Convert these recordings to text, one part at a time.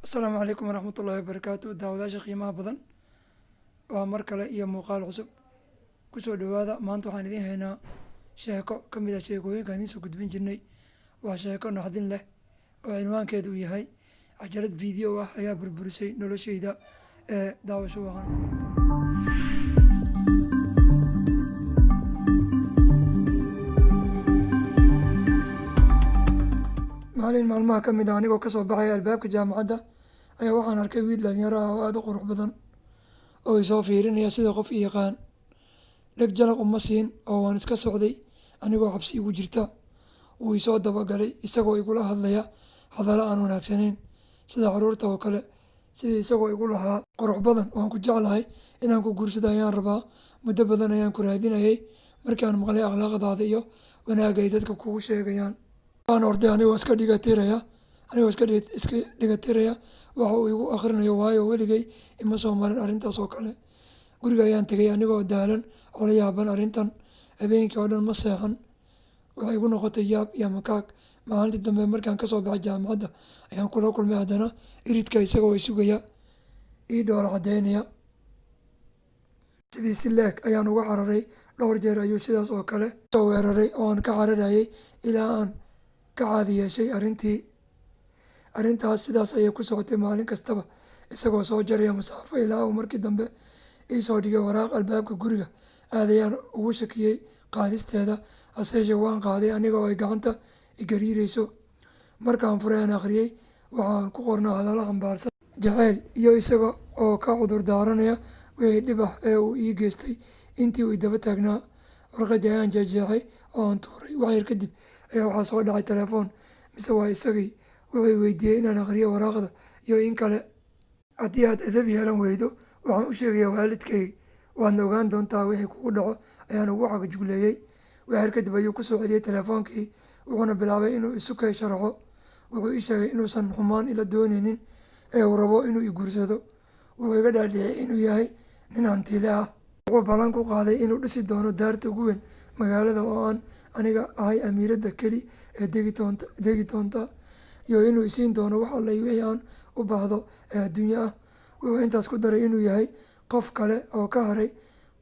Asalaamu calaykum waraxmatullaahi wabarakaatu. Daawadayaasha qiimaha badan, waa mar kale iyo muuqaal cusub. Kusoo dhawaada. Maanta waxaan idiin haynaa sheeko ka mid ah sheekooyinkaan idiin soo gudbin jirnay. Waa sheeko naxdin leh oo cinwaankeedu uu yahay "Cajalad video ah ayaa burburisay noloshayda". Ee daawasho wacan. Maalin maalmaha ka mid ah, anigoo kasoo baxaya albaabka jaamacadda, ayaa waxaan arkay wiil dhalinyaro ah oo aada u qurux badan oo isoo fiirinaya sida qof i yaqaan. Dheg jalaq uma siin oo waan iska socday anigoo cabsi igu jirta. Wuu isoo dabagalay isagoo igula hadlaya hadallo aan wanaagsanayn, sida caruurta oo kale, sidii isagoo igu lahaa: "Qurux badan, waan ku jeclahay, inaan ku guursado ayaan rabaa, muddo badan ayaan ku raadinayay markii aan maqlay akhlaaqdaada iyo wanaagga ay dadka kugu sheegayaan." Waan orday anigoo iska dhigatiraya, anigoo iska dhigatiraya waxa uu igu akhrinayo, waayo weligay ima soo marin arrintaas oo kale. Guriga ayaan tegay anigoo daalan oo la yaaban arrintan. Habeenkii oo dhan ma seexan, waxay igu noqotay yaab iyo makaag. Maalintii dambe markaan kasoo baxay jaamacadda ayaan kula kulmay haddana iridka isagoo i sugaya, ii dhoola caddeynaya. Sidii si leeg ayaan uga cararay. Dhowr jeer ayuu sidaas oo kale soo weeraray oo aan ka cararayay ilaa aan ka caadi yeeshay arrintii. Arrintaas sidaas ayay ku socotay maalin kastaba, isagoo soo jaraya masaafo, ilaa uu markii dambe ii soo dhigay waraaq albaabka guriga. Aad ayaan ugu shakiyey qaadisteeda, hase yeeshee waan qaaday aniga oo ay gacanta i gariireyso. Markaan furay aan akhriyey, waxaan ku qornaa hadallo xambaarsan jaceyl iyo isaga oo ka cudur daaranaya wixii dhib ah ee uu ii geystay intii uu i daba taagnaa. Warqaddii ayaan jeexjeexay oo aan tuuray. Wax yar kadib ayaa waxaa soo dhacay telefoon. Mise waa isagii? Wuxuu i weydiiyey inaan akhriyo waraaqda iyo in kale. "Haddii aad edeb yeelan weydo, waxaan u sheegayaa waalidkay, waadna ogaan doontaa wixii kugu dhaco," ayaan ugu cagajugleeyey. Wax yar kadib ayuu kusoo celiyey telefoonkii, wuxuuna bilaabay inuu isu kay sharaxo. Wuxuu ii sheegay inuusan xumaan ila dooneynin ee uu rabo inuu i guursado. Wuxuu iga dhaadhiciyey inuu yahay nin hantiile ah. Wuxuu ballan ku qaaday inuu dhisi doono daarta ugu weyn magaalada oo aan aniga ahay amiiradda keli ee degi doonta, iyo inuu isiin doono wax alla wixii aan u baahdo ee adduunyo ah. Wuxuu intaas ku daray inuu yahay qof kale oo ka haray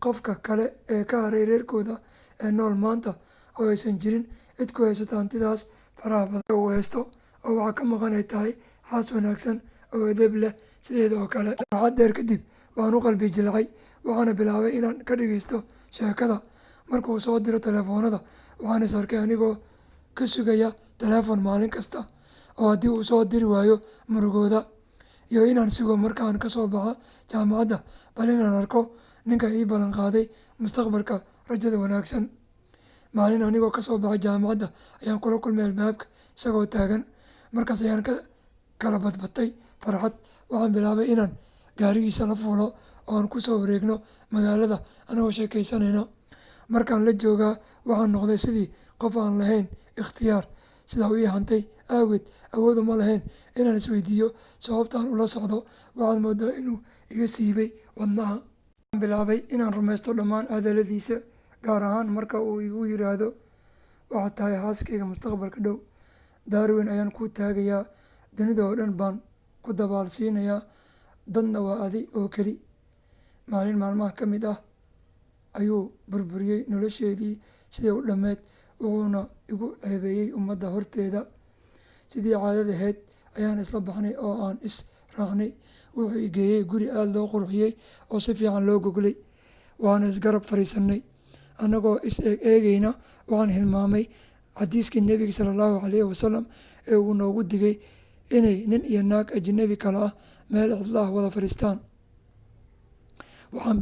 qofka kale ee ka haray reerkooda ee nool maanta, oo aysan jirin cid ku haysata hantidaas faraha badan ee uu haysto, oo waxa ka maqan ay tahay xaas wanaagsan oo edeb leh sideeda oo kale. Saacad dheer kadib waan u qalbi jilcay, waxaana bilaabay inaan ka dhageysto sheekada markuu soo diro telefoonada. Waxaan is arkay anigoo ka sugaya telefoon maalin kasta, oo haddii uu soo diri waayo murugooda, iyo inaan sugo markaan kasoo baxa jaamacadda bal inaan arko ninka ii ballan qaaday mustaqbalka rajada wanaagsan. Maalin anigoo kasoo baxay jaamacadda ayaan kula kulmay albaabka isagoo taagan. Markaas ayaan ka kala badbatay farxad. Waxaan bilaabay inaan gaarigiisa la fuulo oo aan kusoo wareegno magaalada anagoo sheekeysanayna. Markaan la joogaa waxaan noqday sidii qof aan lahayn ikhtiyaar. Sidaa uu ii hantay aageed, awood uma lahayn inaan isweydiiyo sababtaan ula socdo. Waxaad moodaa inuu iga siibay wadnaha. Waxaan bilaabay inaan rumaysto dhammaan hadalladiisa, gaar ahaan marka uu igu yiraahdo: "Waxaad tahay xaaskayga mustaqbalka dhow, daar weyn ayaan kuu taagayaa, dunida oo dhan baan ku dabaal siinayaa, dadna waa adi oo keli." Maalin maalmaha ka mid ah ayuu burburiyey nolosheedii sidii u dhammeyd, wuxuuna igu ceebeeyey ummadda horteeda. Sidii caadada ahayd ayaan isla baxnay oo aan is raacnay. Wuxuu i geeyey guri aada loo qurxiyey oo si fiican loo goglay, waana isgarab fariisanay annagoo is eeg eegayna. Waxaan hilmaamay xadiiskii Nebiga sala Allahu calayhi wasalam ee uu noogu digay inay nin iyo naag ajnabi kale ah meel cidla ah wada fadhiistaan. Waxaan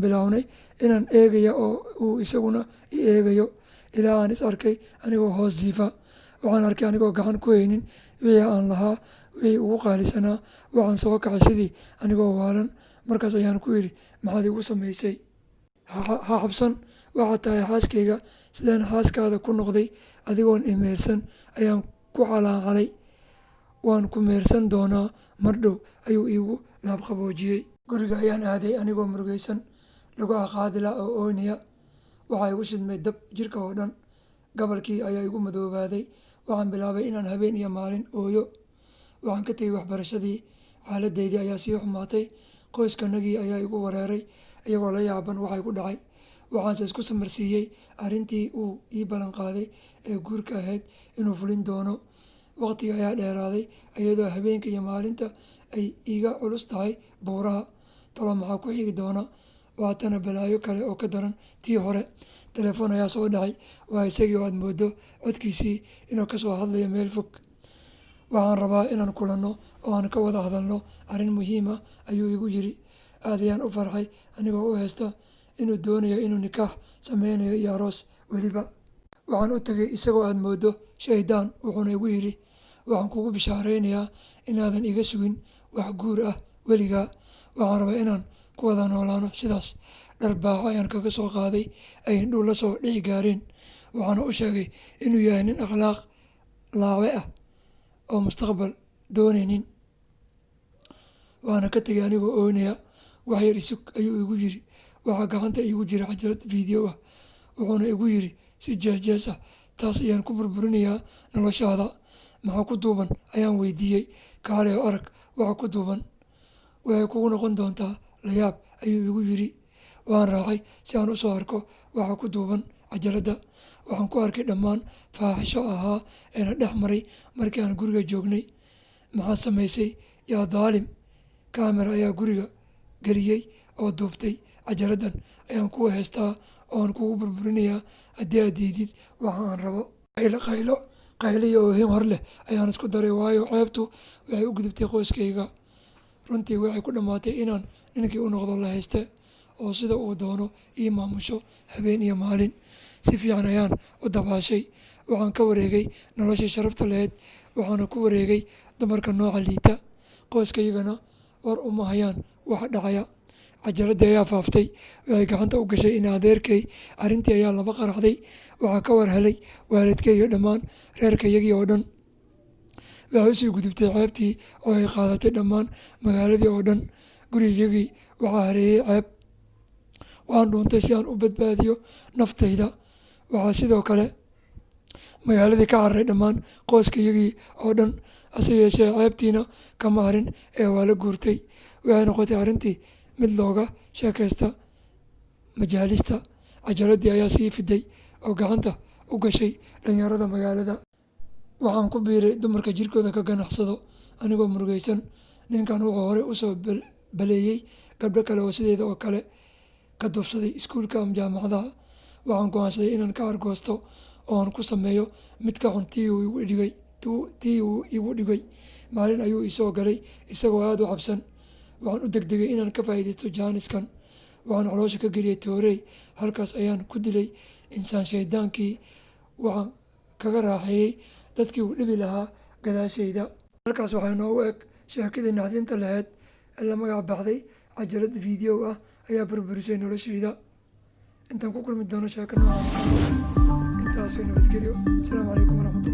bilownay inaan eegaya oo uu isaguna i eegayo, ilaa aan is arkay anigoo hoos jiifa. Waxaan arkay anigoo gacan ku haynin wixii aan lahaa, wixii ugu qaalisanaa. Waxaan soo kacay sidii anigoo waalan. Markaas ayaan ku yidhi: "Maxaad igu samaysay? Ha xabsan, waxaad tahay xaaskayga. Sideen xaaskaada ku noqday adigoon i mehersan?" ayaan ku calaancalay. "Waan ku mehersan doonaa mar dhow," ayuu iigu laabqaboojiyey. Guriga ayaan aaday anigoo murugaysan, lugaha qaadila oo ooynaya. Waxaa igu shidmay dab jirka oo dhan. Gabalkii ayaa igu madoobaaday. Waxaan bilaabay inaan habeen iyo maalin ooyo. Waxaan ka tegay waxbarashadii, xaaladdeydii ayaa sii xumaatay, qoyskanagii ayaa igu wareeray iyagoo la yaaban waxa igu dhacay. Waxaanse isku samarsiiyey arrintii uu ii ballan qaaday ee guurka ahayd inuu fulin doono. Waqtigii ayaa dheeraaday iyadoo habeenka iyo maalinta ay iga culus tahay buuraha. Talo maxaa ku xigi doona? Waa tana balaayo kale oo ka daran tii hore. Telefoon ayaa soo dhacay. Waa isagii oo aad mooddo codkiisii inuu ka soo hadlayo meel fog. Waxaan rabaa inaan kulanno oo aan ka wada hadalno arrin muhiim ah, ayuu igu yiri. Aad ayaan u farxay anigoo u haysta inuu doonayo inuu nikaax sameynayo iyo aroos weliba. Waxaan u tagay isagoo aad mooddo shaydaan, wuxuuna igu yiri, waxaan kugu bishaaraynayaa inaadan iga sugin wax guur ah weligaa. Waxaan rabaa inaan ku wada noolaano sidaas. Dharbaaxo ayaan kaga soo qaaday ay indhuhu la soo dhici gaareen. Waxaana u sheegay inuu yahay nin akhlaaq laawe ah oo mustaqbal doonaynin. Waana ka tegay anigoo ooynaya. Wax yar isug, ayuu igu yiri. Waxaa gacanta iigu jira cajalad video ah. Wuxuuna igu yiri si jees-jees ah, taas ayaan ku burburinayaa noloshaada. Maxaa ku duuban, ayaan weydiiyey. Kaale oo arag waxa ku duuban. Waxay kugu noqon doontaa layaab, ayuu igu yiri. Waan raacay si aan u soo arko waxa ku duuban cajaladda. Waxaan ku arkay dhammaan faaxisho ahaa ee na dhex maray markii aan guriga joognay. Maxaad samaysay yaa daalim? Kaamera ayaa guriga geliyey oo duubtay. Cajaladdan ayaan kuu haystaa oo aan kugu burburinayaa haddii aad diidid waxa aan rabo. Qaylo qaylo qaylo iyo oohin hor leh ayaan isku daray, waayo ceebtu waxay u gudubtay qoyskayga. Runtii waxay ku dhammaatay inaan ninkii u noqdo la hayste oo sida uu doono ii maamusho habeen iyo maalin. Si fiican ayaan u dabaashay. Waxaan ka wareegay noloshii sharafta lahayd, waxaana ku wareegay dumarka nooca liita. Qoyskaygana war uma hayaan waxa dhacaya. Cajaladii ayaa faaftay. Waxay gacanta u gashay in adeerkay. Arrintii ayaa laba qaraxday. Waxaa ka war helay waalidkay iyo dhammaan reerkayagii oo dhan. Waxay usii gudubtay ceebtii oo ay qaadatay dhammaan magaaladii oo dhan. Gurigayagii waxaa hareeyay ceeb. Waan dhuuntay si aan u badbaadiyo naftayda. Waxaa sidoo kale magaaladii ka cararay dhammaan qoyskayagii oo dhan. Hase yeeshee ceebtiina kama harin ee waa la guurtay. Waxay noqotay arrintii mid looga sheekaysta majaalista. Cajaladii ayaa sii fiday oo gacanta u gashay dhalinyarada magaalada. Waxaan ku biiray dumarka jirkooda ka ganacsado anigoo murugaysan. Ninkan wuxuu hore u soo baleeyay gabdho kale oo sideeda oo kale ka duufsaday iskuulka ama jaamacadaha. Waxaan go'aansaday inaan ka aargoosto oo aan ku sameeyo mid ka xun tii uu igu dhigay. Maalin ayuu i soo galay isagoo aad u cabsan. Waxaan u degdegay inaan ka faa'iidaysto jaaniskan. Waxaan caloosha ka geliyay toorey. Halkaas ayaan ku dilay insaan shaydaankii. Waxaan kaga raaxeeyay dadkii uu dhibi lahaa gadaashayda. Halkaas waxaa inoogu eg sheekadii naxdinta lahayd ee la magac baxday cajalad video ah ayaa burburisay noloshayda. Intaan ku kulmi doono sheeko noocan, intaasoo nabadgelyo. Asalaamu calaykum waraxmatullahi.